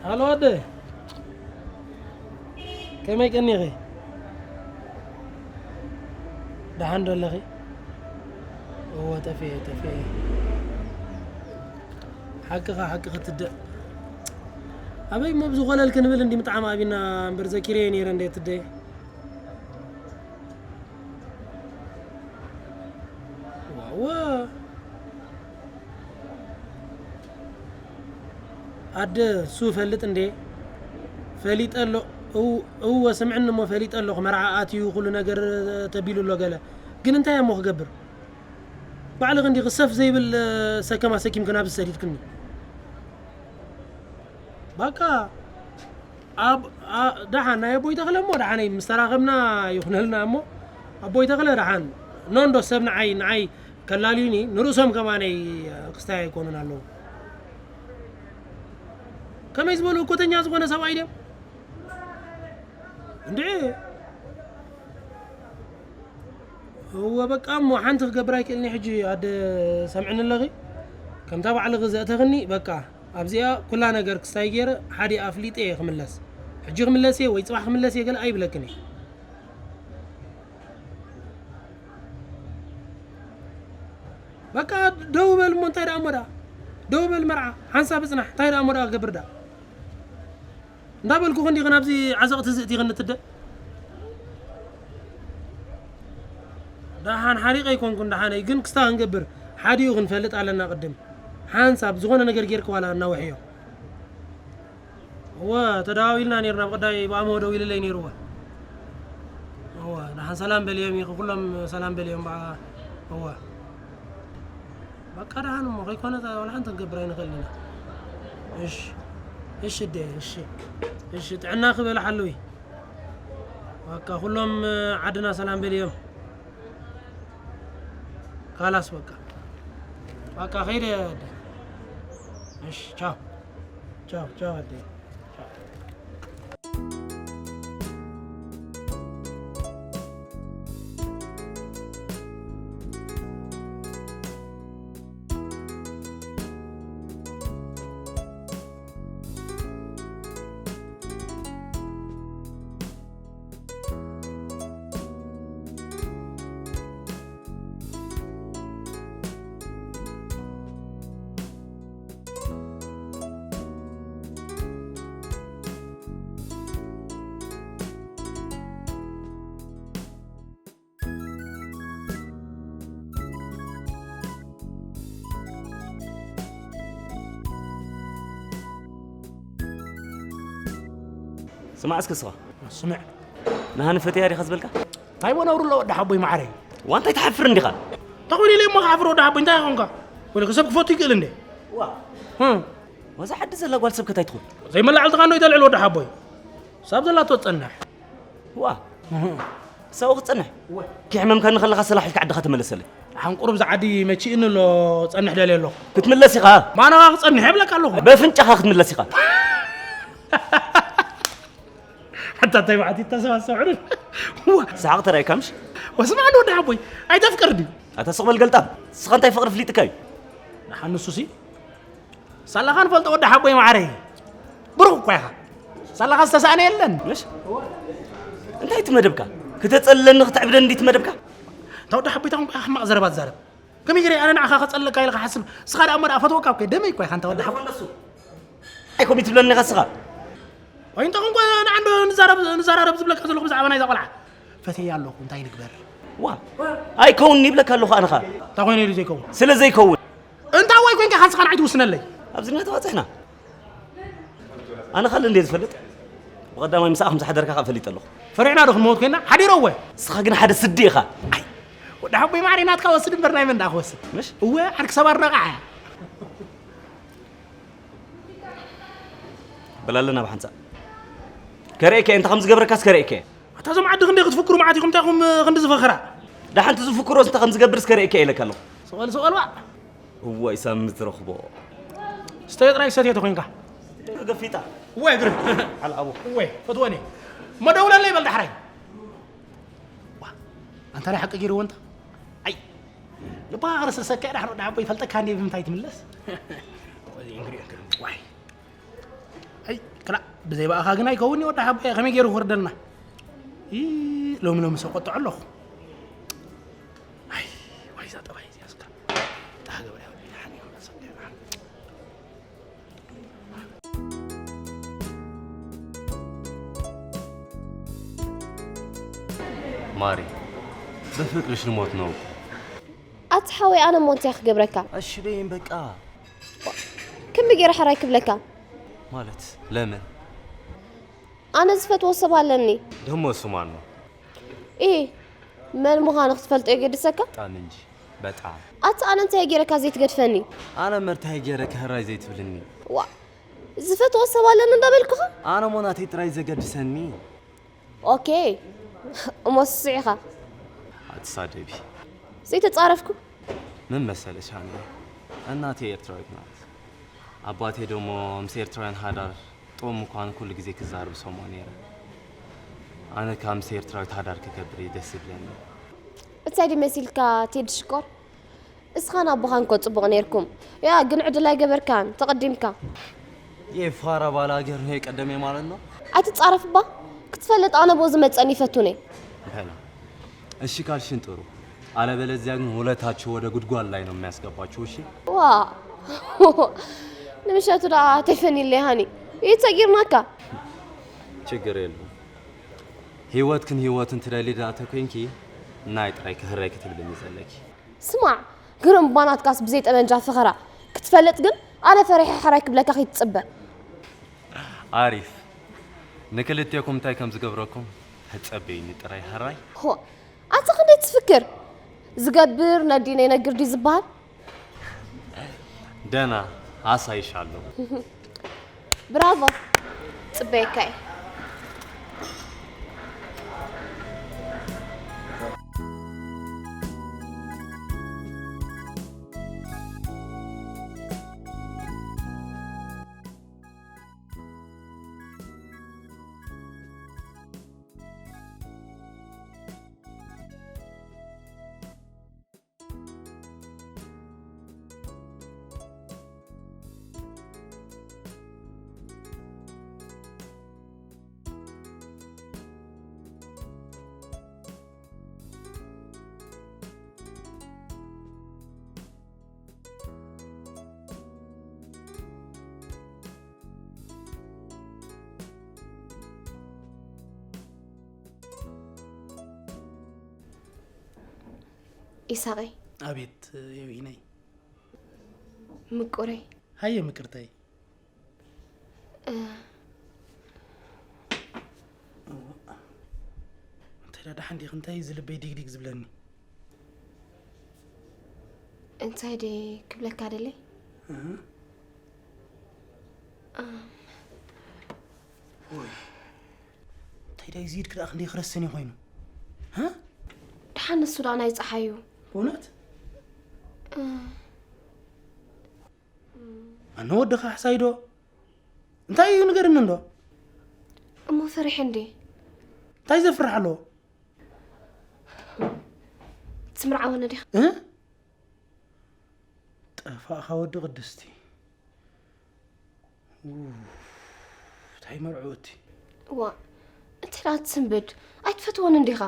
ሃሎ ኣደ፣ ከመይ ቀኒኺ? ደሓን ዶ ኣለኺ? እወ፣ ጠፊኤ፣ ጠፊኤ። ሓቅኻ፣ ሓቅኺ ትደእ። ኣበይ እሞ ብዝኾለል ክንብል እንዲ ምጥዓም ኣቢና እምበር ዘኪረዮ ነይረ እንደ ትደየ። ዋወ። ኣደ እሱ ፈልጥ እንዴ? ፈሊጠ ኣሎ። እው-፣ እወ ስምዕኒ እሞ ፈሊጠ ኣለኹ። መርዓ ኣትዩ ኩሉ ነገር ተቢሉ ኣሎ ገለ። ግን እንታይ እሞ ክገብር? ባዕልኺ እንዲኺ ሰፍ ዘይብል ሰከማ ሰኪምክን ኣብዚ ሰዲድክኒ። በቃ ኣብ-፣ ኣ-፣ ደሓን ናይ ኣቦይ ተኽለ እሞ ደሓነይ ምስ ተራኸብና ይኹነልና እሞ ኣቦይ ተኽለ ደሓን ኖንዶ ሰብ ንዓይ፣ ንዓይ ከላልዩኒ ንርእሶም ከማነይ ክስታይ ኣይኮኑን ኣለዉ። ከመይ ዝበሉ እኮተኛ ዝኾነ ሰብኣይ ድዮም? እንድዒ። እወ በቃ እሞ ሓንቲ ክገብር ኣይክእልኒ ሕጂ ኣደ ሰምዕኒ ኣለኺ። ከምታ ባዕልኺ ዘእተኽኒ በቃ ኣብዚኣ ኩላ ነገር ክስታይ ገይረ ሓደ ኣፍሊጠ እየ ክምለስ። ሕጂ ክምለስ እየ ወይ ጽባሕ ክምለስ እየ ገለ ኣይብለክን እየ። በቃ ደው በል እሞ እንታይ ደኣ እሞ ደኣ። ደው በል መርዓ ሓንሳብ እጽናሕ እንታይ ደኣ እሞ ደኣ ክገብር ደኣ። እንዳበልኩ ክንዲ ናብዚ ዓዘቕቲ እዚ እቲኽኒ ትደ። ደሓን ሓሪቐ ኣይኮንኩን ደሓነይ፣ ግን ክስታ ክንገብር ሓዲኡ ክንፈልጥ ኣለና ቅድም። ሓንሳብ ዝኾነ ነገር ጌርክ ዋላ እናውሕዮ። እወ፣ ተደዋዊልና ኔርና ብቐዳይ ብኣሞ ደዊልለይ ኔርዋ። እወ፣ ደሓን ሰላም በልዮም ኢኺ፣ ኩሎም ሰላም በልዮም በዓ። እወ። በቃ ደሓን እሞ ከይኮነ ታ-፣ ዋላ ሓንቲ ክንገብር ኣይንኽእልን ኢና። እሺ። እሺ፣ እዴ፣ እሺ። እሺ፣ ጥዕና ክበል ሓለዊ። በቃ ኩሎም ዓድና ሰላም በልዮም። ካላስ በቃ። በቃ ከይደ። እሺ፣ ቻው። ቻው፣ ቻው፣ ኣዴ። ቻው። ስማዕ እስኪ ስኻ። ስምዕ። ንሃኒ ፈትያ ዲኻ ዝበልካ? እንታይ እሞ ነውሪ ኣሎ ወዲ ሓቦይ ማዕረይ? ዋ እንታይ ትሓፍር እንዲኻ? እንታይ ኮይኑ ኢለ እሞ ክሓፍር ወዲ ሓቦይ እንታይ ኾንካ? ወይለከ ሰብ ክፈቱ ይክእል እንዴ? ዋ። ህም። ወዛ ዓዲ ዘላ ጓል ሰብ ከታይ ትኹን? ዘይመላዕልትኻ እንዶ ይተልዕል ወዲ ሓቦይ። ሳብ ዘላቶ ትጸንሕ። ዋ። እህ። ሳው ክትጸንሕ? እወ። ክሕመምካኒ ከለኻ ሰላሕ ኢልካ ዓድኻ ተመለሰለይ። ሓን ቁሩብ ዝዓዲ መቺእኒ ኣሎ ጸንሕ ደልየ ኣለኹ። ክትምለስ ኢኻ? ማናዋ ክጸንሕ የብለካ ኣለኹ። በፍንጫኻ ክትምለስ ኢኻ። ሓታ እንታይ መዓት ይተሰባሰብ ዕሩብ። ዋ። ሰሓቕ ተራእይካ ምሽ? ወስማዕ እንዶ ወዲ ሓቦይ፣ ኣይተፍቅር ድዩ? ኣታ ስቕ በል ገልጣም። ንስኻ እንታይ ፍቕሪ ፍሊጥካ እዩ? ንሓን ንሱሲ? ሳላኻ ንፈልጦ ወዲ ሓቦይ ማዕረይ። ብሩኽ እኳ ኢኻ። ሳላኻ ዝተሳእነ የለን። ምሽ? እንታይ እቲ መደብካ? ክተጸልለኒ ክተዕብደኒ ድዩ እቲ መደብካ? እታ ወዲ ሓቦይ ታኹም ሕማቕ ዘረባ ትዛረብ። ከመይ ገይረ ኣነ ንዓኻ ከጸልለካ ኢለ ክሓስብ፣ ንስኻ ደኣ እሞ ደኣ ፈትወካ እኮ፣ ደመይ እኮ ኢኻ፣ እንተ ወዲ ሓቦ። ኣይኮን ደሱ። ኣይኮን ትብለኒ ኢኻ ንስኻ። ወይ እንተ ኾንኩ ንዓንዶ ንዛረብ፣ ንዘራረብ ዝብለካ ዘለኹ ብዛዕባ ናይዛ ቆልዓ። ፈትየያ ኣለኹ፣ እንታይ ንግበር? ዋ፣ ኣይከውን ይብለካ ኣለኹ ኣነ ኸኣ። እንታይ ኮይኑ ኢሉ ዘይከውን? ስለ ዘይከውን። እንታይ ወይ ኮንካ ኢኻ ንስኻ ንዓይ ትውስነለይ? ኣብዚ ድንገት ተባጺሕና። ኣነ ካልእ እንድየ ዝፈልጥ። ብቐዳማይ ምሳኣ ከም ዝሓደርካ ከኣ ፈሊጠ ኣለኹ። ፈሪሕና ዶ ክንመውት ኮይና? ሓዲሮ እወ። ንስኻ ግን ሓደ ስዲ ኢኻ። ኣይ፣ ወዲ ሓቦይ ማዕረይ ናትካ ወስድ እምበር ናይ መን ደኣ ክወስድ? ምሽ? እወ፣ ዓርኪ ሰባር ነቓዕ እያ። በል ኣለና ብሓንሳእ። ከርእየካ እየ፣ እንታይ ከም ዝገብረካስ ከርእየካ እየ። ኣታ እዞም ዓዲ ክንደይ ክትፍክሩ መዓት ኢኹም፣ እንታይ ኢኹም ክንዲ ዝፈኸራ? ደሓን እቲ ዝፍክሮስ እንታይ ከም ዝገብርስ ከርእየካ እየ ኢለካ ኣለኹ። ስቕ በል፣ ስቕ በል ዋእ። እዋይ ሳሚ ትረኽቦ። ስተዮ ጥራይ ሰትዮ ተኾይንካ። ገፊጣ። እዋይ ግርም። ዓል ኣቦ። እዋይ፣ ፈትወኒ። እሞ ደውለለይ በል ዳሕራይ። ዋ፣ ኣንታ ናይ ሓቂ ገይርዎ እንታ? ኣይ፣ ልባ ክርስርሰካ እየ ዳሕሮ ዳቦ ይፈልጠካ እንዴ ብምንታይ ትምለስ? እዚ እንግዲህ እንግዲህ፣ ዋይ። ኣይ ክላእ፣ ብዘይ ብኣኻ ግን ኣይከውን እዩ። ወዲ ሓቦይ ከመይ ገይሩ ክወርደልና? ኢ ሎሚ ሎሚ ሰቆጥዖ ኣለኹ። ኣይ ዋይ እዛ ጠባይ እዚኣ እስካ ዳሃገበ ማሪ፣ በፍቅርሽ ልሞት ነው እኮ። ኣቲ ሓወይ ኣነ ሞንት እያ ክገብረካ እሺ በይን በቃ። ክንቢ ገይረ ሕራይ ክብለካ ማለት ለምን? ኣነ ዝፈትዎ ሰብ ኣለኒ ደሞ እሱ ማን ነው? ኢ መን ምዃኑ ክትፈልጦ የገድሰካ በጣም እንጂ በጣም። ኣቲ ኣነ እንታይ ገይረካ ዘይትገድፈኒ ኣነ መርታይ ገይረ ክህራይ ዘይትብልኒ። ዋ ዝፈትዎ ሰብ ኣለኒ እንዳበልኩኻ ኣነ ሞናተይ ጥራይ ዘገድሰኒ። ኦኬ እሞ ስስዒኻ ኣትሳደቢ። ዘይተጻረፍኩ ምን መሰለሽ ሃኒ፣ እናቴ ኤርትራዊት ናት። ኣባቴ ደሞ ምስ ኤርትራውያን ሃዳር ጥዑም ምዃኑ ኩሉ ግዜ ክዛረብ ሰሞ ነይረ። ኣነ ካብ ምስ ኤርትራዊት ሃዳር ክገብር እዩ ደስ ዝብለኒ። እንታይ ድዩ መሲልካ ቴዲ ሽኮር እስኻን ኣቦኻን እኮ ጽቡቕ ነይርኩም ያ ግን ዕድል ኣይገበርካን ተቐዲምካ የፋራ ባላገር ነው የቀደመ ማለት ነው። ኣይትጻረፍባ ክትፈልጥ ኣነ ብኡ ዝመጸኒ ይፈቱን እየ በላ እሺ ካልሽን ጥሩ፣ አለበለዚያ ግን ሁለታችሁ ወደ ጉድጓድ ላይ ነው የሚያስገባችሁ። እሺ ዋ ንምሸቱ ደኣ ተፈኒለይ ሃኒ ይተጊርናካ ችግር የለውም። ህይወት ክን ህይወትን ትደሊ ዳ ተኮንኪ ናይ ጥራይ ክህረይ ክትብልኒ ዘለኪ። ስማዕ ግርም ባናትካስ ብዘይ ጠመንጃ ፈኸራ ክትፈልጥ ግን ኣነ ፈሪሐ ሕራይ ክብለካ ከይትጽበ ኣሪፍ። ንክልቴኩም እንታይ ከም ዝገብረኩም ተጸበይኒ ጥራይ ሕራይ። ሆ ኣቲ ክንደይ ትፍክር ዝገብር ነዲ ነይነግር ድዩ ዝበሃል ደና ኣሳይሻለሁ። ብራቮ ጽበየካ እየ ኢሳቐይ ኣቤት የውሂነይ ምቁረይ ሃየ ምቅርተይ እንታይ ዳ ደሓን ዲኺ እንታይ እዩ ዝልበይ ዲግዲግ ዝብለኒ እንታይ ደ ክብለካ ደለይ ወይ እንታይ ዳ እዩ ዝይድ ክዳ ክንደይ ክረስን ኮይኑ ደሓን ንሱ ደኣ ናይ ፀሓዩ እውነት ኣነ ወድኻ ሓሳይዶ እንታይ እዩ ንገርኒ እንዶ እሞ ፈሪሐ እንዴ እንታይ ዘፍርሕ ኣለዎ ትምርዓወነ ዲኻ እ? ጠፋእኻ ወዲ ቅድስቲ ኡፍ፣ እንታይ መርዕኡ እቲ ዋ እንታይ ደኣ ትስንብድ ኣይትፈትዎን እንዲኻ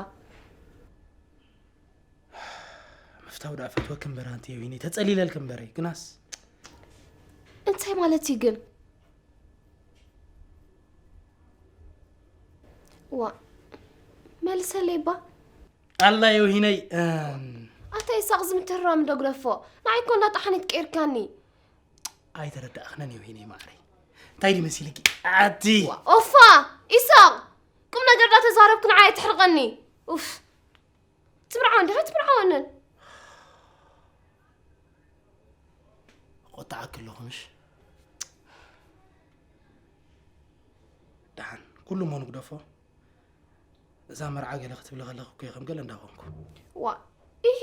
ምፍታው ደኣ ፈትወክ እምበር ኣንቲ የዊኒ ተጸሊለልክ እምበረይ ግናስ እንታይ ማለት እዩ ግን ዋ መልሰለይ ባ ኣላ የውሂነይ እም፣ ኣታ ይሳቕ ዝምትህራም ዶ ግደፎ ንዓይ እኮ እንዳ ጠሓኒት ቀይርካኒ ኣይተረዳእኽነን የውሂነይ ማዕረይ እንታይ ድዩ መሲልኪ ኣቲ ኦፋ ኢሳቕ ቁም ነገር ዳ ተዛረብክ ንዓይ ኣይትሕርቐኒ ኡፍ ትምርዓወን ዲኻ ትምርዓወንን ቆጣዓክ ኣለኹ ምሽ ደሓን ኩሉ እሞ ንግደፎ እዛ መርዓ ገለ ክትብሊ ከለኺ እኮ ከም ገለ እንዳኾንኩ ዋ ኢሂ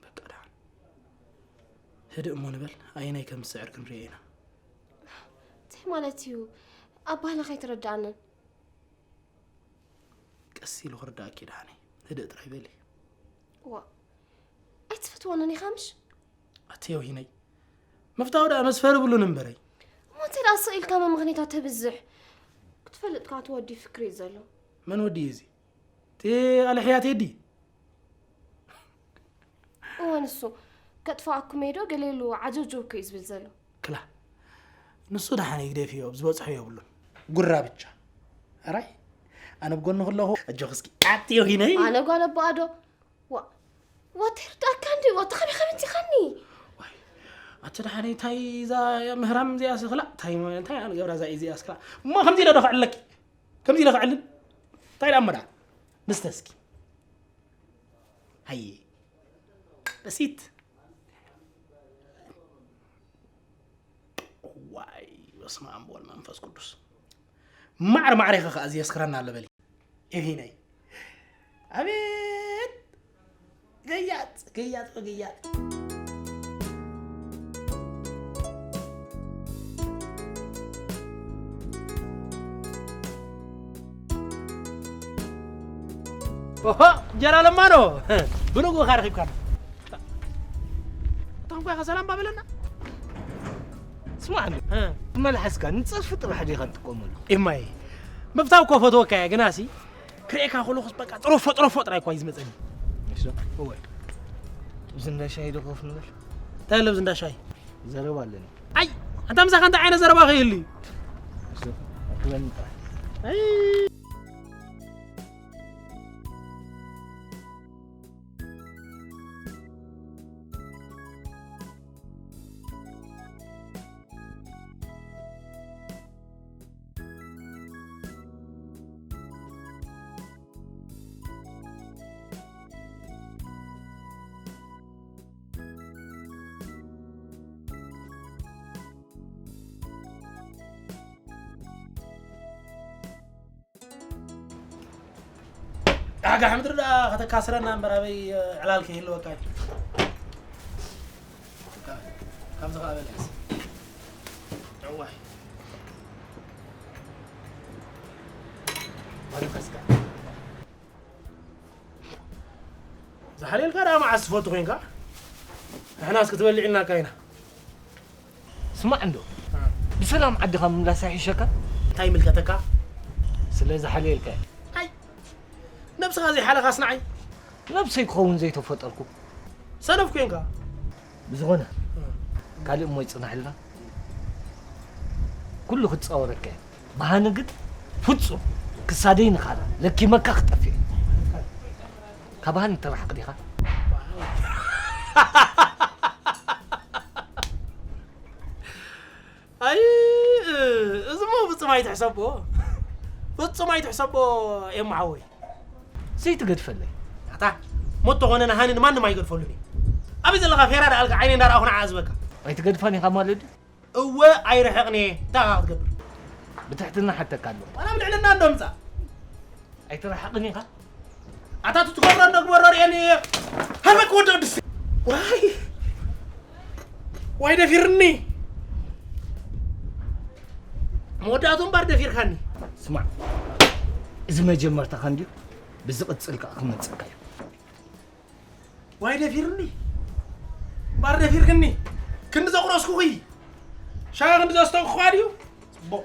በቃ ደሓን ህድእ እሞ ንበል ኣየናይ ከም ዝስዕር ክንሪኦ ኢና እንታይ ማለት እዩ ኣባህላ ከይትረዳኣንን ቀስ ኢሉ ክርዳእኪ ደሓነይ ህድእ ጥራይ በሊ ዋ ኣይትፈትወንን ኢኻ ምሽ ቴው ሂነይ፣ ምፍታው ደኣ መስፈሪ ብሉን እምበረይ። እሞ እንተ ደኣ ስቕ ኢልካ መምኽኔታት ተብዝሕ። ክትፈልጥ ከኣ እቲ ወዲ ፍክሪ እዩ ዘሎ። መን ወዲ እዩ እዚ? እቲ ኣልሕያ ቴዲ? እወ፣ ንሱ። ከጥፍኣኩም እየ ዶ ገለ ኢሉ ዓጀውጀውኩ እዩ ዝብል ዘሎ። ክላ፣ ንሱ ደሓን ይግደፍ እዩ፣ ኣብ ዝበጽሖ የብሉን። ጉራ ብቻ። ኣራይ፣ ኣነ ብጎኒ ከለኹ፣ ኣጆኺ እስኪ ኣትዮ ሂነይ። ኣነ ጓል ኣቦኣ ዶ? ዋ፣ ዋት ይርዳእካ እንዲ፣ ዋት ከመይ ከመይ ትኻኒ? ዋይ፣ ኣቲ ደሓን እንታይ እዛ ምህራም እዚኣ ስኽላ? እንታይ፣ እንታይ ኣነ ገብራ እዛ እዚኣ ስኽላ? እሞ ከምዚ ኢለ ዶ ክዕለኪ? ከምዚ ኢለ ክዕልል? እንታይ ደኣ እሞ ደኣ? ንስተ እስኪ። ሃየ። በሲት። ዋይ፣ በስመ ኣብ ወወልድ መንፈስ ቅዱስ። ማዕረ ማዕሬኻ ከኣ ዘየስክረና ኣሎ በሊ። ኤፊነይ። ኣቤት! ገያጽ፣ ገያጽ፣ ገያጽ። ኦሆ፣ ጀራ ለማኖ። ብንግኡ ኸኣ ረኺብካና። እታ እንኳ ኢኻ ሰላም ባበለና። ስማዕ እንዶ፣ እ። መልሓስካ ንጸርፊ ጥራሕ ዲኻ ትጥቀመሉ? ኤማየ፣ ምፍታው እኮ ፈትወካ እየ፣ ግናሲ ክርእየካ ከለኹስ በቃ ጥረፎ፣ ጥረፎ ጥራይ እኳ እዩ ዝመጸኒ። እሺ፣ እወ። ኣብዚ እንዳ ሻሂ ዶ ኮፍ ንበል? እንታይ ኣሎ ኣብዚ እንዳ ሻሂ? ዘረባ ኣለኒ። ኣይ፣ ኣንታ ምሳኻ እንታይ ዓይነት ዘረባ ከይህሉ እዩ? እሺ፣ ኣክበኒ ጥራይ። ኣይ። ኣጋሕ ምድሪ ደኣ ከተካስረና እምበር ኣበይ ዕላል ከይህልወካ እዩ። ካብዚ ከኣ በልያስ። እዋይ። ባዶ ከስካ። ዝሓልየልካ ደኣ መዓስ ትፈቱ ኮንካ? ንሕናስ ክትበልዕ ኢልናካ ኢና። ስማዕ እንዶ፣ እ። ብሰላም ዓድኻ ምምላስ ኣይሕሸካ? እንታይ ይምልከተካ? ስለ ዝሓልየልካ እየ። ኣይ፣ ነብስኻ ዘይሓለኻስ ንዓይ? ነብሰይ ክኸውን ዘይተፈጠርኩ። ሰነፍ ኮንካ። ብዝኾነ፣ እ። ካልእ እሞ ይጽናሕልና። ኩሉ ክጻወረካ እየ። ብሃኒ ግን ፍጹም ክሳደይ ንኻላ ለኪመካ ክጠፍእ። ካብ ሃኒ ትረሓቕ ዲኻ? ኣይ፣ እዚ እሞ ፍጹም ኣይትሕሰቦ። ፍጹም ኣይትሕሰቦ ኤማ ሓወይ። ዘይትገድፈለይ። ኣታ፣ ሞት ተኾነ ንሃኒ ንማንም ኣይገድፈሉን እዩ። ኣበይ ዘለኻ ፌራ ደኣልካ ዓይነይ እንዳረኣኹ ንዓ ኣዝበካ። ኣይትገድፋን ኢኻ ማለት ድዩ? እወ ኣይርሕቕን እየ። እንታይ ኢኻ ክትገብር? ብትሕትና ሓተካ ኣለኹ። ዋላ ኣብ ልዕልና እንዶ ምጻእ። ኣይትርሕቕን ኢኻ? ኣታ እቲ ትገብሮ እንዶ ግበሮ ርእየኒ እየ። ሃርበክ ወዲ ቅድስቲ። ዋይ። ዋይ ደፊርኒ። መወዳእቱ እምበር ደፊርካኒ። ስማዕ፣ እዚ መጀመርታኻ እንድዩ፣ ብዝቕጽል ከኣ ክመጽእካ እዩ። ዋይ ደፊርኒ። እምበር ደፊርክኒ። ክንዲ ዘቑረስኩኺ። ሻሂ ክንዲ ዘስተውኩኻ ድዩ? ጽቡቕ።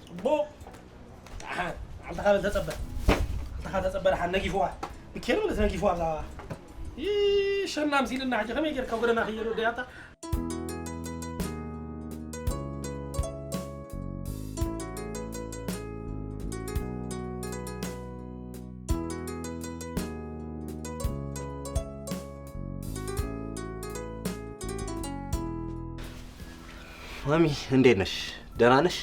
ጽቡቕ። ደሓን፣ ዓልትኻ በል ተጸበ። ዓልትኻ ተጸበ፣ ደሓን ነጊፍዋ። ብኬር በለት ነጊፍዋ እዛ። ይሸና ምሲልና ሕጂ ከመይ ጌርካ ጎደና ክየዶ ደያታ? ማሚ፣ እንዴት ነሽ? ደህና ነሽ?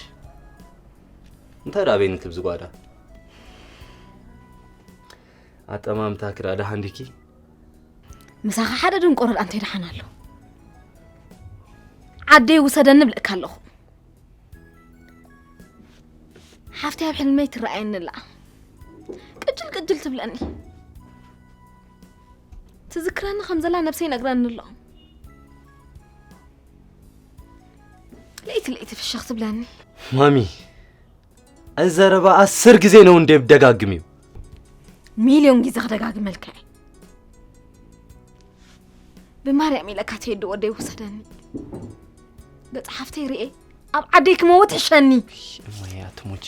እንታይ ደኣ በይንኪ ብዚ ጓዳ? ኣጠማምታኪ ደኣ ደሓን ዲኪ? ምሳኻ ሓደ ድንቆሮ ደኣ እንታይ ደሓን ኣሎ? ዓደይ ውሰደኒ እብለካ ኣለኹ። ሓፍተይ ኣብ ሕልመይ ትረኣየኒ ኣላ። ቅጅል ቅጅል ትብለኒ። ትዝክረኒ ከም ዘላ ነብሰይ ይነግረኒ ኣሎ። ለይቲ ለይቲ ፍሽኽ ትብለኒ። ማሚ፣ እዚ ዘረባ ኣስር ግዜ ነው እንዴ ደጋግሚው? ሚልዮን ግዜ ክደጋግመልካ እየ። ብማርያም ኢለካ ቴዲ ወደይ ውሰደኒ። ገጽ ሓፍተይ ርኤ ኣብ ዓደይ ክመውት ሕሸኒ። እማይ ኣትሞቺ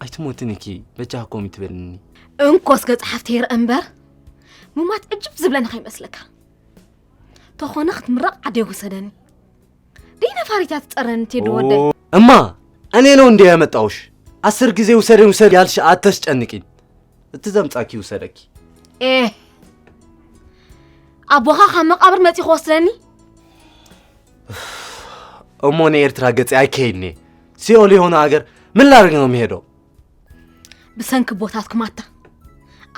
ኣይትሞትን እኪ በጃ ኮም ትበልኒ። እንኮስ ገጽ ሓፍተይ ርአ እምበር ምማት ዕጅብ ዝብለኒ ከይመስለካ። ተኾነ ክትምረቕ ዓደይ ውሰደኒ። ደይ ነፋሪት እያ ትጸረኒ ቴዲ ወደይ። እማ እኔ ነው እንዴ ያመጣውሽ? አስር ጊዜ ውሰደኝ ውሰድ ያልሽ አተስጨንቂኝ። እቲ ዘምጻኪ ውሰደኪ። ኤህ ኣቦኻ ካብ መቓብር መጺኡ ክወስደኒ? እሞ ንኤርትራ ገጺ ኣይከይድኒ። ሲኦል የሆነ አገር ምን ላደርግ ነው የሚሄደው? ብሰንኪ ቦታትኩም ኣታ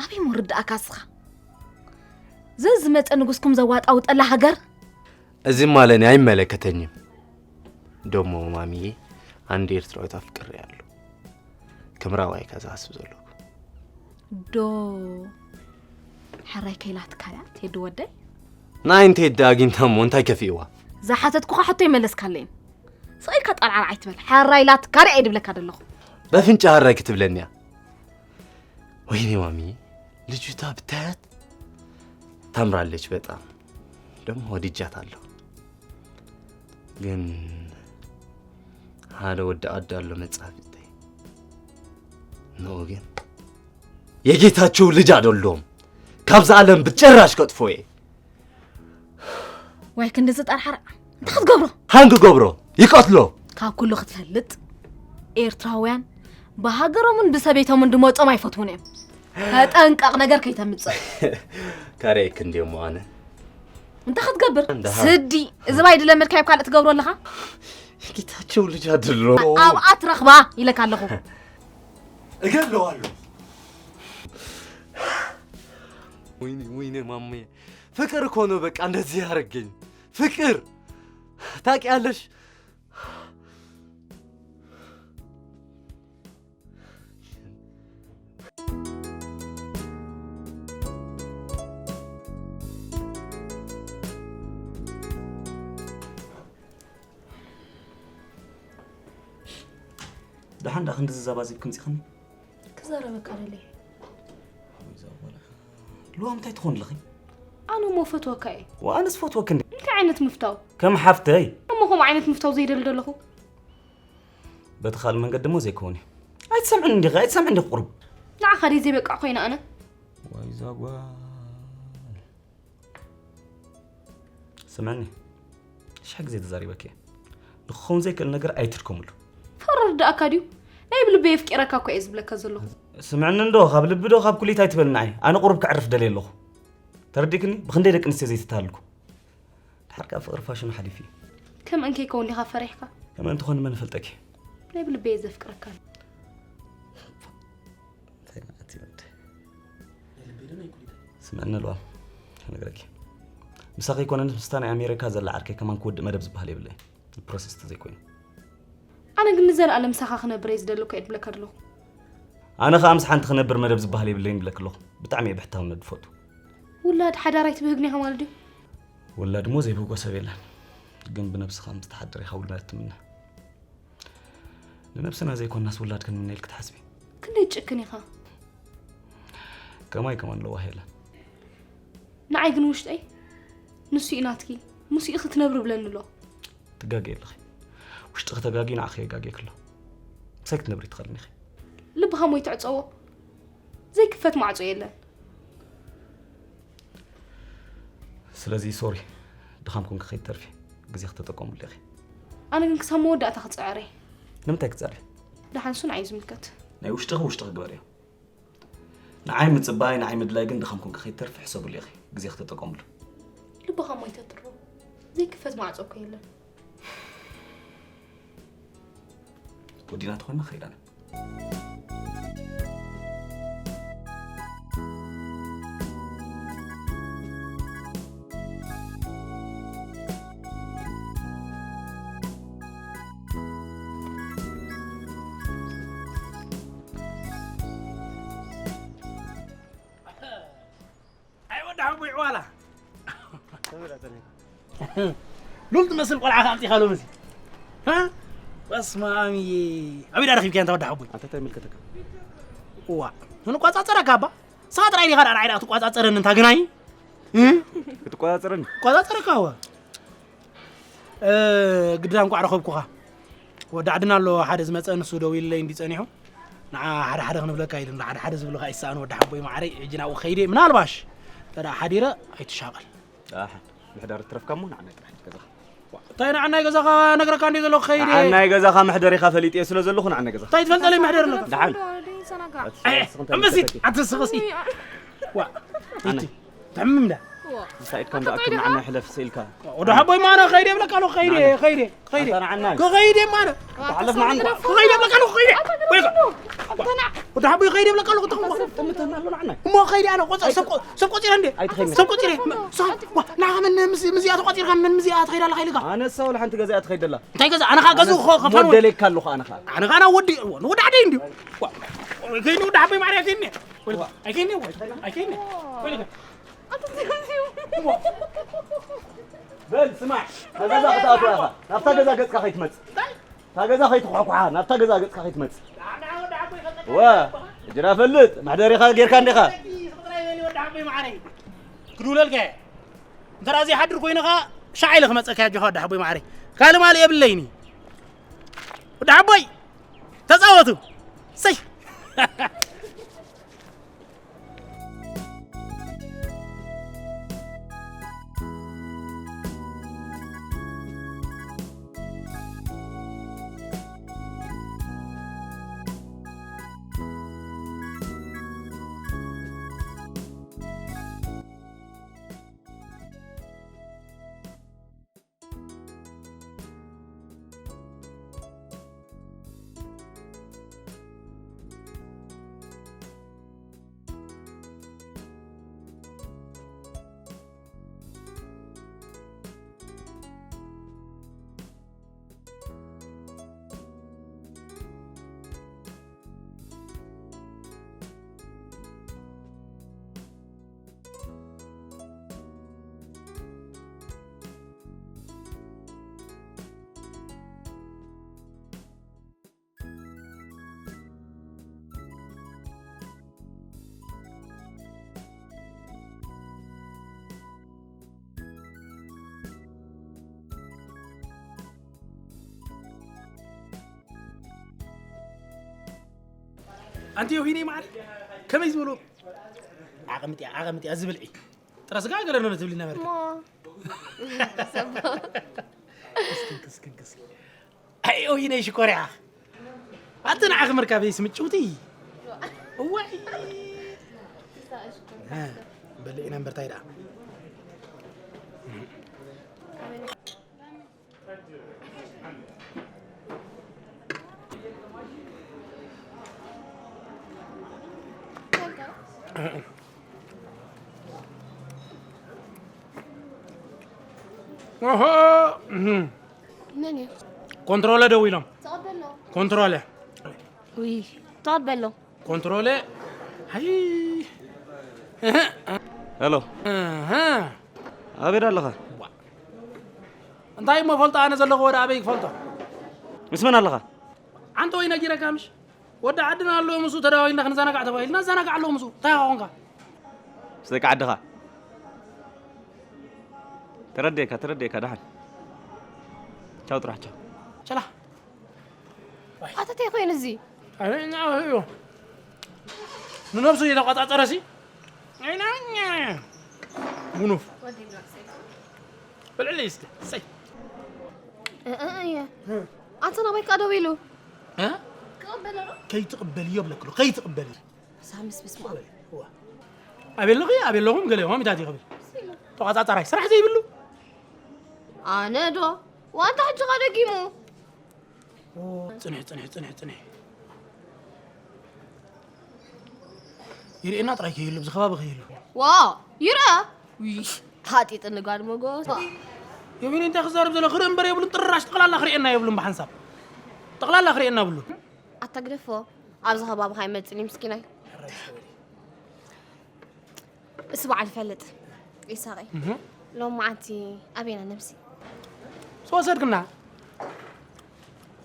ኣበይ ምርዳእካ እስኻ? ዘዝመጸ ንጉስኩም ዘዋጣውጠላ ሃገር? እዚማ ለእኔ አይመለከተኝም። ደሞ ማሚዬ አንድ ኤርትራዊት አፍቅሬያለሁ። ከምራዋይ ከዛ አስብ ዘለኩ። ዶ ሕራይ ከይላትካ እያ ቴዲ ወደይ? ናይ እንተ ዳ አግኝታ እሞ እንታይ ከፊእዋ? ዝሓተትኩኻ ሕቶ ይመለስካለይን። ስቕ ኢልካ ጠርዓር ኣይትበል። ሕራይ ላትካ ርያ እየ ድብለካ ዘለኹ። በፍንጫ ሕራይ ክትብለኒ እያ። ወይኔ ማሚ ልጅቷ ብታያት ታምራለች በጣም ደግሞ ወድጃታለሁ። ግን ሓደ ወዲ ዓዲ ኣሎ መጽሓፍ ይታይ ንኡ ግን የጌታቸው ልጅ አይደለሁም። ካብዛ ዓለም ብጭራሽ ከጥፎ እየ። ወይ ክንዲ ዝጠርሓራ እንታይ ክትገብሮ? ሃንግ ገብሮ ይቀትሎ። ካብ ኩሉ ክትፈልጥ ኤርትራውያን ብሃገሮምን ብሰበይቶምን ድመጾም ኣይፈትውን እዮም። ተጠንቀቕ ነገር ከይተምጽእ። ካሬክ እንዲሞ ኣነ እንታይ ክትገብር? እንዳ ሃ- ስዲ እዚ ባይ ድለመድካዮ ካልእ ትገብሮ ኣለኻ? ጌታቸው ልጅ አድሎ ኣብኣ ትረኽባ ኢለካ ኣለኹ። እገለዋለሁ። ወይኔ ወይኔ ማሜ ፍቅር እኮ ነው በቃ እንደዚህ ያደረገኝ ፍቅር ታውቂያለሽ። ደሓን ዳ ክንዲ ዝዛባዚብክን ፂኽን ክዛረበካ ደለየ ሉዋ ምታይ ትኾን ኣለኺ ኣነ ሞ ፈትወካ እየ ወኣነስ ፈትወክ እንዲ እንታይ ዓይነት ምፍታው ከም ሓፍተይ እሞ ከምኡ ዓይነት ምፍታው ዘይደሊ ደለኹ በቲ ካልእ መንገዲ እሞ ዘይከውን እዩ ኣይትሰምዕን እንዲኺ ኣይትሰምዕን እንዲኺ ቁሩብ ንዓኻ ደይ ዘይበቃዕ ኮይነ ኣነ ዋይ ዛጓል ስምዕኒ ሽሕ ግዜ ተዛሪበኪ እየ ንክኸውን ዘይክእል ነገር ኣይትድከምሉ ፈረር ደኣካ ድዩ ናይ ብልበይ የፍቂረካ እኮ እየ ዝብለካ ዘለኹ ስምዕኒ እንዶ ካብ ልቢ ዶ ካብ ኩሊት ኣይትበል ንዓይ ኣነ ቁሩብ ከዕርፍ ደልየ ኣለኹ ተረዲእክኒ ብክንደይ ደቂ ኣንስትዮ ዘይተታልልኩ ድሓር ከዓ ፍቅሪ ፋሽኑ ሓሊፉ እዩ ከምአን ከይከውን ዲኻ ፈሪሕካ ከምአን ትኾኒ መን ፈልጠኪ ናይ ብልበይ እየ ዘፍቅረካ ስምዕኒ ኣልዋ ክነግረኪ ምሳኺ ይኮነንስ ምስታ ናይ ኣሜሪካ ዘላ ዓርከይ ከማን ክወድእ መደብ ዝበሃል የብለይ ፕሮሰስ ተዘይኮይኑ ኣነ ግን ንዘለኣለም ምሳኻ ክነብር እየ ዝደሊ እኮ እየ ድብለካ ኣለኹ ኣነ ከዓ ምስ ሓንቲ ክነብር መደብ ዝበሃል የብለይን ይብለኪ ኣለኹ ብጣዕሚ እየ ብሕታውነት ዝፈቱ ውላድ ሓዳር ኣይትብህግን ኢኻ ማለት ድዩ ውላድ እሞ ዘይብህጎ ሰብ የለን ግን ብነብስኻ ምስ ትሓድር ኢኻ ውላድ ትምነ ንነብስና ዘይኮናስ ውላድ ክንምነ ኢልክ ትሓስቢ ክንደይ ትጭክን ኢኻ ከማይ ከማን ለዋህ የለን ንዓይ ግን ውሽጠይ ንሱ እዩ ናትኪ ምስኡ ክትነብሪ ብለኒ ኣሎ ትጋጊ ኣለኺ ውሽጥኺ ተጋጊ ንዓኺ የጋግየኪ ኣሎ ምሳይ ክትነብሪ ትኽእልኒ ኢኺ ልብኻ ሞይ ትዕፀዎ ዘይክፈት ማዕፆ የለን ስለዚ ሶሪ ድኻም ኮንኪ ከይትተርፊ ግዜ ክተጠቀሙሉ ኢኺ ኣነ ግን ክሳብ መወዳእታ ክፅዕር እየ ንምንታይ ክትፀርፊ ደሓን ሱ ንዓይ ዝምልከት ናይ ውሽጥኺ ውሽጥኺ ግበርዮ ንዓይ ምፅባይ ንዓይ ምድላይ ግን ድኻም ኮንኪ ከይትተርፊ ሕሰብሉ ኢኺ ግዜ ክተጠቀምሉ ልብኻ ሞይ ተትርፎ ዘይክፈት ማዕፆ እኮ የለን ወዲና ተኾና ኸይዳና ኣይወዳሓቦይ ዕዋላ ሉል ትመስል ቆልዓ ከ ኣምፂኻ ሎምዚ በስመ ኣብ ኣበይ ዳ ረኺብካያ እንታ ወዳሓቦይ ኣንታ እንታይ ይምልከተካ እዋ ክንቋፃፀረካ እባ ንስኻ ጥራይ ዲኻ ደኣ ንዓይ ደኣ ክትቋፃፀረኒ እንታ ግናይ ቆጻጽረኒ። ቆጻጽረካ ወ? እ፣ ግዳ እንኳዕ ረኸብኩኻ። ወዲ ዓድና ኣሎ ሓደ ዝመጸ፣ ንሱ ደው ኢለይ እንዲ ጸኒሑ። ንዓ ሓደ ሓደ ክንብለካ ኢሉ፣ ንዓ ሓደ ሓደ ዝብልኻ ኣይሰኣን ወዲ ሓቦይ ማዓረይ። ሕጂ ናብኡ ከይደ፣ ምናልባሽ ተዳ ሓዲረ ኣይትሻቐል። ኣሓ፣ ምሕዳር ትረፍካ እሞ ንዓናይ ጥራሕ ሂድ ገዛኻ። እንታይ ንዓናይ ገዛኻ ነግረካ እንዲ ዘለኹ ከይደ። ንዓናይ ገዛኻ መሕደሪኻ ፈሊጠ ስለ ዘለኹ ንዓናይ ገዛኻ። እንታይ ትፈልጠለይ መሕደሪ ኣለካ? ደሓን። ኣቲ ኣንበሲ፣ ስኽንታ ኣቲ ስኽሲ። ዋ፣ ኣነ። እቲ፣ ትሕምም ዳ? እንታይ ኢድካ እንዳኣክል ንዓናይ ሕለፍ ስኢልካ? ወዲ ሓቦይ ማነ ከይደ ይብለካ ኣለኹ፣ ከይደ፣ ከይደ፣ ከይደ። ኣታ ንዓናይ። ከይደ ማነ። ተሓለፍ ንዓና። ከይደ ይብለካ ኣለኹ፣ ከይደ። ወይልካ። ወዲ ሓቦይ ከይደ ይብለካ ኣለኹ፣ ትኽሞ። ጥምተና ኣሎ ንዓናይ። እሞ ከይደ ኣነ፣ ቆጸ-፣ ሰብ ቆ-፣ ሰብ ቆጺረ እንዴ? ኣይትኸይድ። ሰብ ቆጺረ። ሶ-፣ ዋ፣ ንዓኻ መን ምስ-፣ ምስዚኣ ተቆጺርካ፣ መን ምስዚኣ ትኸይድ ኣላ ኢልካ? ኣነ እሳ ወላ ሓንቲ ገዛ እያ ትኸይድ ዘላ። እንታይ ገዛ? ኣነ ኸዓ ገዝኡ ኸ-፣ ከፋን ወ-፣ ሞደለካ ኣለኹ ኣነ ኸዓ። ኣነ ኸዓ ናብ ወዲ፣ ወዲ ዓደይ እንድዩ። ዋ፣ ከይኒ ወዲ ሓቦይ ማርያ ከይኒ። ወይልካ። ኣይከይኒ፣ ወይልካ። ኣይከይኒ። ወይልካ። በል ስማዕ፣ ኣብ ገዛ ክትኣትዋ ኢኻ። ናብታ ገዛ ገጽካ ከይትመጽእ። እታ ገዛ ከይትኳሕኳሓ፣ ናብታ ገዛ ገጽካ ከይትመጽእ። ወ፣ እጅራ ፈልጥ፣ መሕደሪኻ ጌርካ እንዲኻ። ክድውለልካ እየ። እንተ ደኣ ዘይሓድር ኮይንኻ፣ ሻዕ ኢለ ክመጸካ እየ፣ ኣጆኻ ወዲ ሓቦይ ማዓረይ። ካልእ ማልእ የብለይኒ። ወዲ ሓቦይ፣ ተጻወቱ። ሰይ። ኣንቲ ዮሂነይ መዓር ከመይ ዝበሉ ዓቐምጥያ፣ ዓቐምጥያ ዝብልዒ ጥረ ስጋ ገለ ነው ትብሊ ነበርክ። ሞ። ሰባ። እስኪ፣ እስኪ፣ እስኪ። ኣይ፣ ኦይነይ ሽኮርያ። ኣቲ ንዓኺ ምርካበይስ ምጭውቲ። እዋይ። እ፣ በልዒ ነምበር ታይ ደኣ? ኦሆ፣ እህ። መን እዩ? ኮንትሮለ ደዊሎም። ተቐበሎ። ኮንትሮለ። ውይ፣ ተቐበሎ። ኮንትሮለ። ሃይ። እህ። ሄሎ። እህ። ኣበይ ኣለኻ? ዋ። እንታይ እሞ ፈልጦ፣ ኣነ ዘለኹ ወደ ኣበይ ክፈልጦ? ምስ መን ኣለኻ? ኣንተ ወይ ነጊረካ ምሽ? ወዲ ዓድና ኣሎ፣ ምስኡ ተደዋዊልና ክንዘናጋዕ ተባሂልና፣ ንዘናጋዕ ኣለዉ ምስኡ። እንታይ ኾንካ? ምስ ደቂ ዓድኻ። ተረዲኤካ፣ ተረዲኤካ፣ ደሓን። ቻው፣ ጥራሕ ቻው። ቸላ። ኣታ እንታይ ኮይኑ እዚ? ኣይ፣ ና፣ እዩ። ንነብሱ እየተቆጻጸረ ሲ? ኣይ፣ ና፣ ኛ። ጉኑፍ። ብልዕሊ እስከ፣ ሰይ። እ፣ እ፣ እየ። ኣንተ ናባይ ከኣ ደው ኢሉ። እ? ክቕበል ዶ? ከይትቕበልዮ ብለክሎ፣ ከይትቕበልዮ። ሳምስ በስመ ኣብ። እዋ። ኣበይ ኣለኺ? ኣበይ ኣለኹም? ገለ ሆም ኢታት ይኽብል። ተቋጻጻራይ ስራሕ ዘይብሉ። ኣነ ዶ? ዋንታ ሕጂ ኸኣ ደጊሙ። ኦ፣ ጽንሒ፣ ጽንሒ፣ ጽንሒ፣ ጽንሒ። ይርእየና ጥራይ ከይህሉ፣ ኣብዚ ከባቢ ከይህሉ። ዋ፣ ይርአ። ውይ፣ ሃጢጥኒ ጓል መጎት። ዮሚኒ እንታይ ክዛረብ ዘሎ? ክርኢ እምበር የብሉን፣ ጥራሽ ጠቕላላ ክርእየና የብሉን ብሓንሳብ። ጠቕላላ ክርእየና የብሉን። ኣታ ግደፎ፣ ኣብዚ ከባቢ ካይመጽእኒ ምስኪናይ። እሱ በዓል ይፈልጥ። ይሳቐይ። እህ። ሎም መዓልቲ ኣበይና ነብሲ? ዝወሰድክና?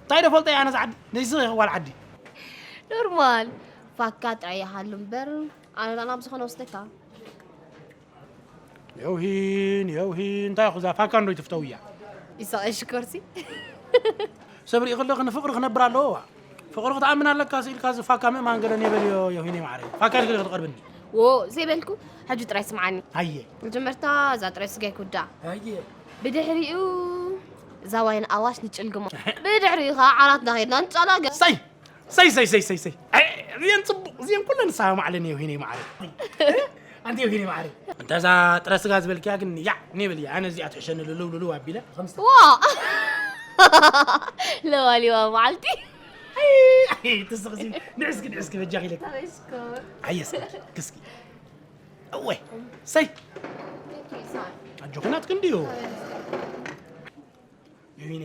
እንታይ ዶ ፈልጠ ኣነ ዝዓዲ? ንዚ ጓል ዓዲ። ኖርማል። ፋካ ጥራይ ይሃሉ እምበር፣ ኣነ ዳና ብዝኾነ ወስደካ። የውሂን የውሂን እንታይ ኢኹ እዛ ፋካ እንዶ ይትፍተው እያ። ይሳቕ ሽኮርሲ ሰብ ርኢ ከለኺ ንፍቕሪ ክነብር ኣለዎ። ፍቕሪ ክትኣምን ኣለካ ስኢልካ እዚ ፋካ ምእማን ገለ ኔበልዮ። የውሂን ማዕረ ፋካ ኢልክ ክትቐርብኒ ዎ ዘይበልኩ። ሕጂ ጥራይ ስምዓኒ። ኣየ መጀመርታ እዛ ጥራይ ስጋይ ክውዳ ኣየ ብድሕሪኡ እዛ ዋይን ኣዋሽ ንጭልግሞ ብድሕሪኡ ከዓ ዓራትና ኸድና ንጫላገ ሰይ ሰይ ሰይ ሰይ ሰይ ሰይ ኣይ፣ እዚአን ፅቡቅ እዚአን ኩለን ንስሓ ማዕለን የውሂነ ማዕረ ኣንቲ የውሂነ ማዕረ እንተ እዛ ጥረ ስጋ ዝበልክያ ግን ያዕ ኔብል እያ ኣነ እዚኣ ትሕሸኒ ልልው ልልው ኣቢለ ከምስ ዋ ለዋሊዋ መዓልቲ ትስኽሲ ንዕስኪ ንዕስኪ በጃኺ ኢለኪ ኣየስ ክስኪ እወ ሰይ ኣጆኺ ናትኪ እንድዩ የውሂነ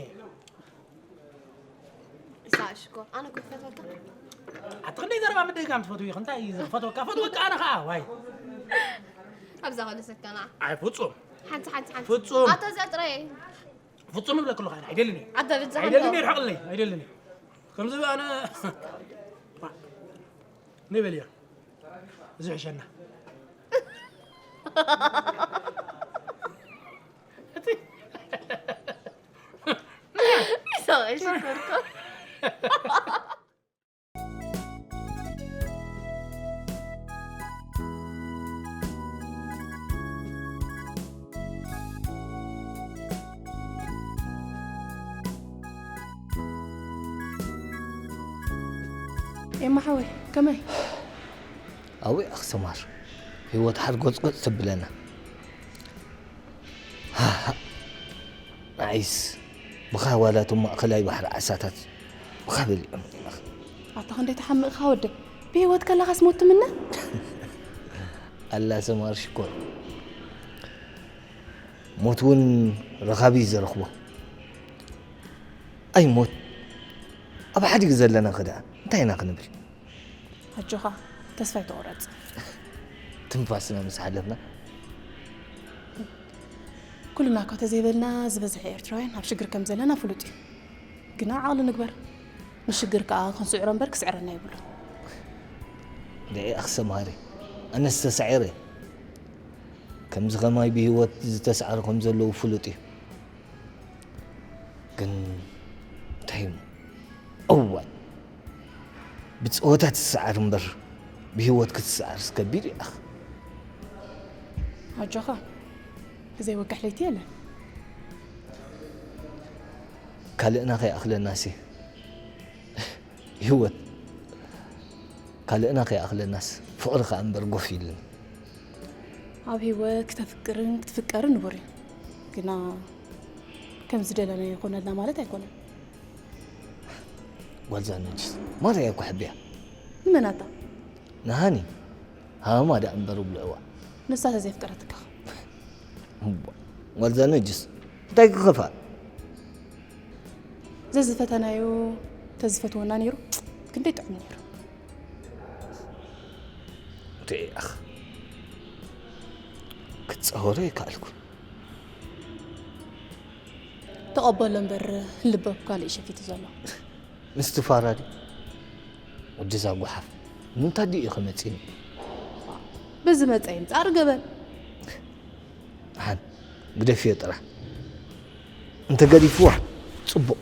ይስሓቅ ሽኮር ኣነ እኮ ክፈትወካ ኣቲ ክንደይ ዘረባ ምድግጋም ትፈትዊ ኢኺ እንታይ እዩ ዝፈትወካ ፈትወካ ኣነ ከዓ ዋይ ኣብዛ ከለሰካና ኣይ ፍጹም ሓንቲ ሓንቲ ሓንቲ ፍጹም። ኣታ እዚኣ ጥራይ ፍጹም እብለክሉ ከዓ ኣይደልን እዩ ኣታ ብዛ ኣይደልን እዩ ርሕቕለይ ኣይደልን እዩ ከምዚ ኣነ ንበል እያ እዚ ሕሸና ይስሓቅ ሽኮር እኮ ኤማ ሓወይ ከመይ ኣውይ ኣኽሰማር ህይወት ሓርጎፅጎፅ ተብለና። ሃሃ። ንዓይስ ብኻ ዋላ እቶም ማእኸላይ ባሕሪ ዓሳታት ብኻ በሊዖም። ኣታ ክንደይ ተሓምቕኻ ወደይ ብህይወት ከለኻስ ሞት ትምነ ኣላ ሰማር ሽኮር ሞት እውን ረኻቢ እዩ ዘረኽቦ። ኣይ ሞት ኣብ ሓዲግ ዘለና ኸ ደኣ እንታይ ኢና ክንብል? ኣጆኻ ተስፋ ኣይትቑረፅ ትንፋስና ምስ ሓለፍና ኩልና እኳ ተዘይበልና ዝበዝሐ ኤርትራውያን ኣብ ሽግር ከም ዘለና ፍሉጥ እዩ ግና ዓቕሊ ንግበር ንሽግር ከዓ ክንስዕሮ እምበር ክስዕረና የብሉ ደዒ ኣኽሰማሪ ኣነስ ተሳዒረ ከምዚ ኸማይ ብህይወት ዝተሳዕሩ ከም ዘለዉ ፍሉጥ እዩ ግን እንታይ እሞ እዋይ ብፀወታ ትሰዓር እምበር ብህይወት ክትሰዓርስ ከቢድ እዩ ኣኽ ኣጆኻ ዘይወግሕ ለይቲ የለን ካልእና ከይኣኽለናሲ ህይወት ካልእና ከይኣኽለናስ ፍቕሪ ከኣ እምበር ጎፍ ኢሉኒ ኣብ ህይወት ክተፍቅርን ክትፍቀርን ንቡር እዩ ግና ከም ዝደለናዮ ይኾነልና ማለት ኣይኮነን ጓልዛ ነጅስ ማርያ እኮ ሕብያ ንመናታ ንሃኒ ሃማ ደኣ እምበር ብልዕዋ ንሳ ተዘይፍቀረትካ ጓልዛ ነጅስ እንታይ ክኸፋ ዘዝፈተናዮ ተዝፈትወና ነይሩ ክንደይ ጥዑም ነይሩ ርኢኽ ክትፀወሮ ይከኣልኩ ተቐበሎ እምበር ልበብ ካልእ ሸፊቱ ዘሎ ምስቲ ፋራ ድዩ ወድዛ ጓሓፍ ንምንታይ ድዩ ኢኸ መፂኒ ብዝመፀ ይምፃእ ርገበን ሓን ግደፍዮ ጥራሕ እንተገዲፍዋ ፅቡቕ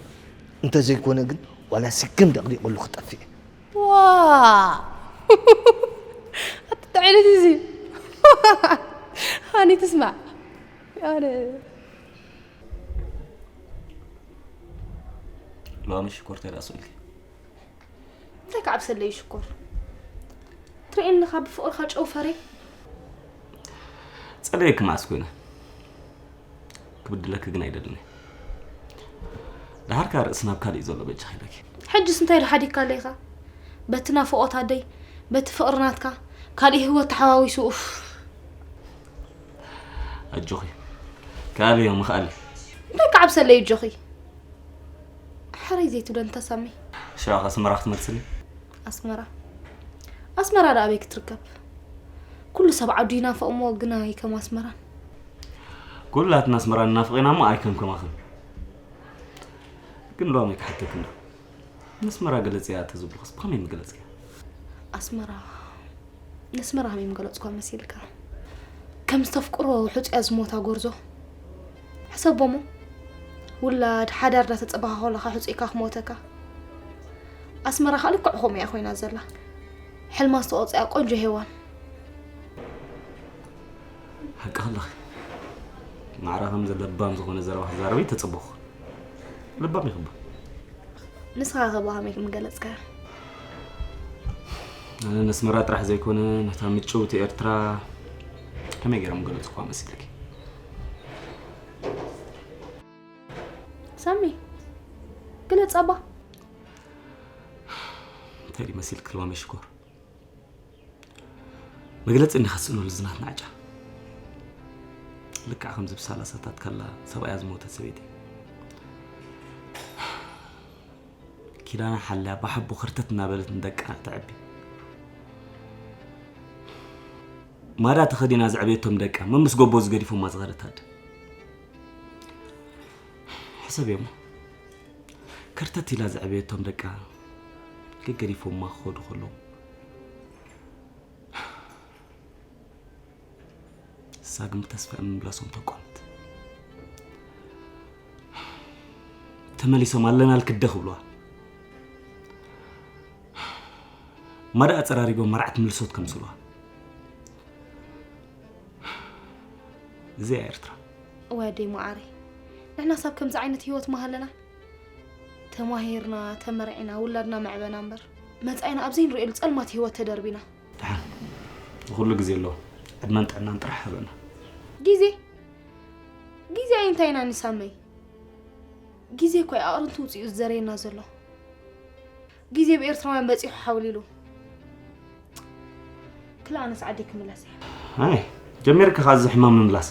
እንተዘይኮነ ግን ዋላ ስክን ደቕዲቑሉ ክጠፍእ ዋ ኣትትዕልት እዚ ሃኒ ትስማዕ ኣነ ሎሚ ሽኮር ተዳስልኪ እንታይ ከዓብሰለይ ሽኮር ትርእየኒ ኻ ብፍቕርኻ ጨው ፈርየ ጸለየኪ መዓስ ኮይነ ክብድለኪ ግን ኣይደልን ደሓርካ ርእሲ ናብ ካልእ እዩ ዘሎ በጃ ኺለኪ ሕጅስ እንታይ ዶ ሓዲግካ ኣለይኻ በቲ ናፍቖት ኣደይ በቲ ፍቕሪ ናትካ ካልእ ህይወት ተሓዋዊሱ ኡፍ ኣጆኺ ካልእ እዮም ምኽኣል እንታይ ከዓብሰለይ እጆኺ ሕረይ ዘይትብለኒ ተሳሚ ሽዑ ኣስመራ ክትመልስኒ ኣስመራ ኣስመራ ዶ ኣበይ ክትርከብ ኩሉ ሰብ ዓዱ ይናፍቕ እሞ ግና ኣይከም ኣስመራን ኩላትና ኣስመራ ንናፍቕ ኢና እሞ ኣይከም ከማኽን ግን ሎሚ ክሓተክ እንዶ ንኣስመራ ገለጽያ ተዝብልኽስ ብኸመይ ምገለጽያ ኣስመራ ንኣስመራ ከመይ ምገለጽኳ መሲልካ ከም ዝተፍቅሮ ሕጹያ ዝሞታ ጎርዞ። ሕሰቦሞ። ውላድ ሓዳር ዳተጸባኻ ከለኻ ሕጹይካ ክሞተካ። ኣስመራ ከኣ ልክዕ ከምኡ እያ ኮይና ዘላ። ሕልማ ዝተቖጽያ ቆንጆ ሄዋን። ሓቂ ከለኺ። ማዕረ ከምዚ ለባም ዝኾነ ዘረባ ክዛረበ ተጸበኹ። ለባም ይኽባ። ንስኻ ከ ብኸመይ ምገለጽካያ? ኣነ ነስመራ ጥራሕ ዘይኮነ ነታ ምጭውቲ ኤርትራ ከመይ ገይረ ምገለጽኳ መሲልኪ? ሳሚ ግለጽ ኣባ። እንታይ ድዩ መሲልኪ ሎሚ ሽኮር? መግለጺ እንዲኻ ትስእነሉ ዝናትና ዕጫ። ልክዕ ከምዚ ብሳላሳታት ከላ ሰብኣያ ዝሞተ ሰበይቲ። ኪዳና ሓልያ ብሓቦ ከርተት እናበለት ንደቃ ተዕቢ። ማዳ ተኸዲና ዘዕበየቶም ደቃ መምስ ጎቦ ዝገዲፎማ ዝኸደት ኣደ። ሕሰብዮሞ። ከርተት ኢላ ዘዕበየቶም ደቃ ገገዲፎማ ክኸዱ ከለዉ። ንሳ ግን ብተስፋ ምምላሶም ተቋምት። ተመሊሶም ኣለና ልክደ ክብልዋ። ማዳ ኣጸራሪጎም መርዓት ምልሶት ከምስልዋ። እዚኣ ኤርትራ። ወደይ መዓረይ፣ ንሕና ሳብ ከምዚ ዓይነት ህይወት መሃለና ተማሂርና ተመርዒና ውላድና መዕበና እምበር መጻኢና ኣብ ዘይንርእየሉ ጸልማት ህይወት ተደርቢና። ደሓን ንኹሉ ግዜ ኣለዎ። ዕድመን ጥዕናን ጥራሕ ሃበና። ግዜ ግዜ ኣይ እንታይ ኢና ንሳመይ? ግዜ እኮ እዩ ኣቕርንቱ ውፅኡ ዝዘረየና ዘሎ። ግዜ ብኤርትራውያን በፂሑ ሓውሊሉ። ክላ ኣነስ ዓደይ ክምለስ እየ። ኣይ ጀሚርኪ ኻዚ ሕማም ምምላስ።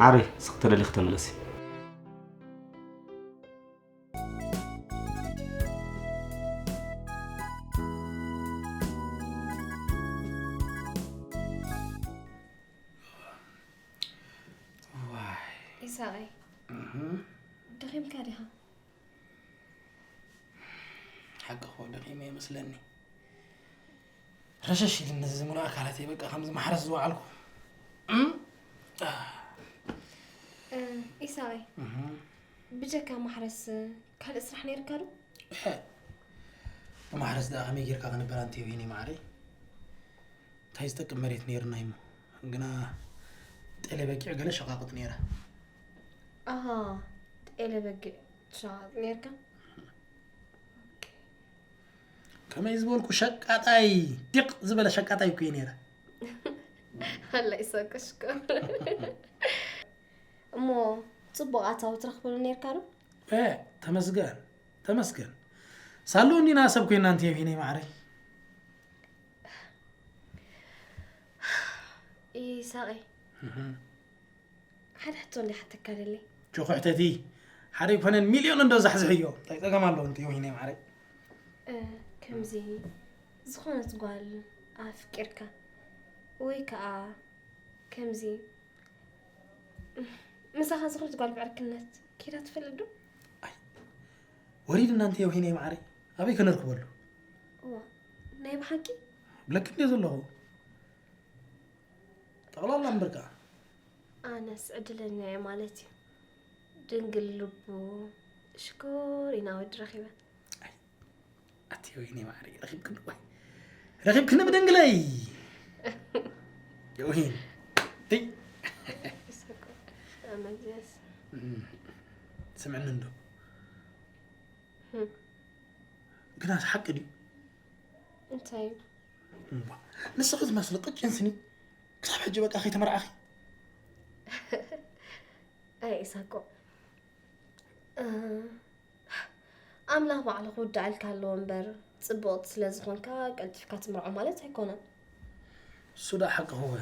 ዓሪ ስኽ ተደሊኺ ተመለሲ። ኢሳቐይ ደኺምካ ዲኻ? ሓቂ እኮ ደኺመ ይመስለኒ። ረሸሽ ኢልኒ እዚ ሙሉእ ኣካላተይ በቃ ከምዚ ማሕረስ ዝወዓልኩ። እም? እ፣ ኢሳቐይ እህ። ብጀካ ማሕረስ ካልእ ስራሕ ነይርካ ዶ? እህ። ብማሕረስ ደኣ ከመይ ጌርካ ክነበር ኣንቲ ወይኒ ማዓረይ? እንታይ ዝጠቅም መሬት ነይርና እሞ ግና ጤለ በጊዕ ገለ ሸቃቕጥ ነይረ። ኣሃ፣ ጤለ በጊዕ ትሸቃቕጥ ነይርካ? ኦኬ። ከመይ ዝበልኩ ሸቃጣይ፣ ዲቕ ዝበለ ሸቃጣይ እኮ እየ ነይረ። ኣላ ይሳቀ ሽኮር። እሞ ጽቡቕ ኣታዊ ትረኽበሉ ነይርካ ዶ? እ፣ ተመስገን፣ ተመስገን። ሳሉ እንዲና ሰብ ኮይና እንተየው ሂነይ ማዕረይ። ኢሳቐይ፣ እህ። ሓደ ሕቶ እንዲ ሓተካ ደለይ። ጆኾ ሕተቲ። ሓደ ይኮነን ሚልዮን እንዶ ዛሕዝሕዮ። እንታይ ጸገም ኣለዎ እንተየው ሂነይ ማዕረይ? እ፣ ከምዚ ዝኾነት ጓል ኣፍቂርካ ወይ ከኣ ከምዚ ምሳኻ ዝኾነት ጓል ብዕርክነት ኬዳ ትፈልጥ ዶ? ኣይ፣ ወሪድና እንተየው ሂነይ ማዕረይ። ኣበይ ከነርክበሉ? እዋ፣ ናይ ብሓቂ? ብለክ እንድየ ዘለኹ። ጠቕላላ እምበር ከኣ። ኣነስ ዕድለኛ እየ ማለት እዩ። ድንግል ልቡ ሽኮር ኢና ወዲ ረኺበ። ኣቲ ወይኒ ማዕረይ፣ ረኺብክኒ ወይ? ረኺብክኒ ብድንግለይ። ወይን። ትይ። ኣመዝያስ። እም፣ ስምዕኒ እንዶ። ህም። ግና ሓቂ ድዩ? እንታይ እዩ? እምቧ፣ ንስኺ ትመስሊ ቅጭን ስኒ ክሳብ ሕጂ በቃ ከይተመርዓኺ? ኣይ ኢሳቆ፣ እ፣ ኣምላኽ ባዕሉ ክውድኣልካ ኣለዎ እምበር፣ ጽብቕቲ ስለ ዝኾንካ ቀልጢፍካ ትምርዖ ማለት ኣይኮነን። እሱ ደኣ ሓቂ ኸወ፣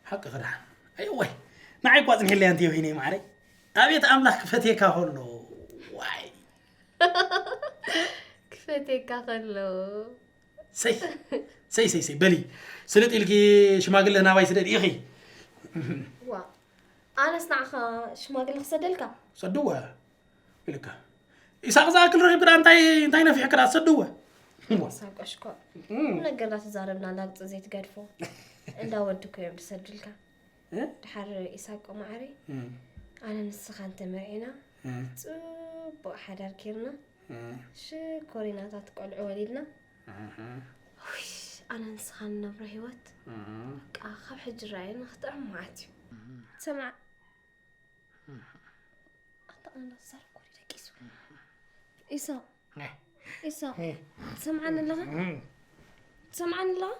ሓቂ ክድሓን። ኣይ ወይ፣ ንዓይ እኳ ጽንሒለይ ኣንቲ ዮሂነይ ማዕረይ። ኣቤት ኣምላኽ ክፈትየካ ከሎ። ዋይ። ክፈትየካ ከሎ። ሰይ፣ ሰይ፣ ሰይ፣ ሰይ፣ በሊ። ስልጥ ኢልኪ ሽማግለ ናባይ ስደድ ኢኺ። ዋ፣ ኣነስ ንዓኻ ሽማግለ ክሰደልካ? ሰድወ ኢልካ። ኢሳቕ ዝኣክል ረኺብካ እንታይ፣ እንታይ ነፊሕካ ደኣ ትሰድወ? ሳቆሽኮ ነገር እንዳተዛረብና ላግፂ ዘይትገድፎ። እንዳ ወድኮ እዮም ዝሰዱልካ። ድሓር ኢሳቆ ማዕሪ፣ ኣነ ንስኻ እንተመርዒና፣ ፅቡቕ ሓዳር ኬርና፣ ሽኮሪናታት ቆልዑ ወሊድና፣ ውሽ፣ ኣነ ንስኻ ንነብሮ ህይወት፣ በቃ ካብ ሕጂ ራእየና ክጥዕም ማለት እዩ። ሰምዓ ኣታ ኣነ እንዳተዛረብኩ ወዲ ደቂሱ። ኢሳ፣ ኢሳ፣ ትሰምዓኒ ኣለኻ? ትሰምዓኒ ኣለኻ?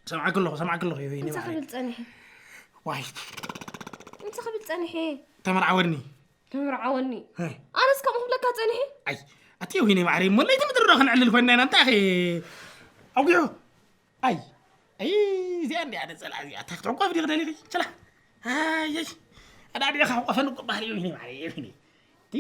ሰምዓክ ኣለኹ፣ ሰምዓክ ኣለኹ። ይሄ እንታይ ማለት ክብል ጸኒሐ? ዋይ፣ እንታይ ክብል ጸኒሐ? ተመርዓወኒ። ተመርዓወኒ። ኣነስ ከምኡ ክብለካ ጸኒሐ? ኣይ፣ ኣቲ ይሄ ማዕረይ፣ ሞለይቲ ምድሪ ዶ ክንዕልል ኮይና ኢና? እንታይ ኣኺ ኣውጊዑ? ኣይ፣ ኣይ፣ እዚኣ እንዲኣ ደጸላ እዚኣ። እንታይ ክትዕቆፍ ዲኺ ደሊኺ? ችላ። ኣይ፣ ኣይ፣ ኣዳዲኻ ሕቆፈኒ እኮ ባህሪ እዩ፣ ይሄ ማዕረይ፣ ይሄ። እቲ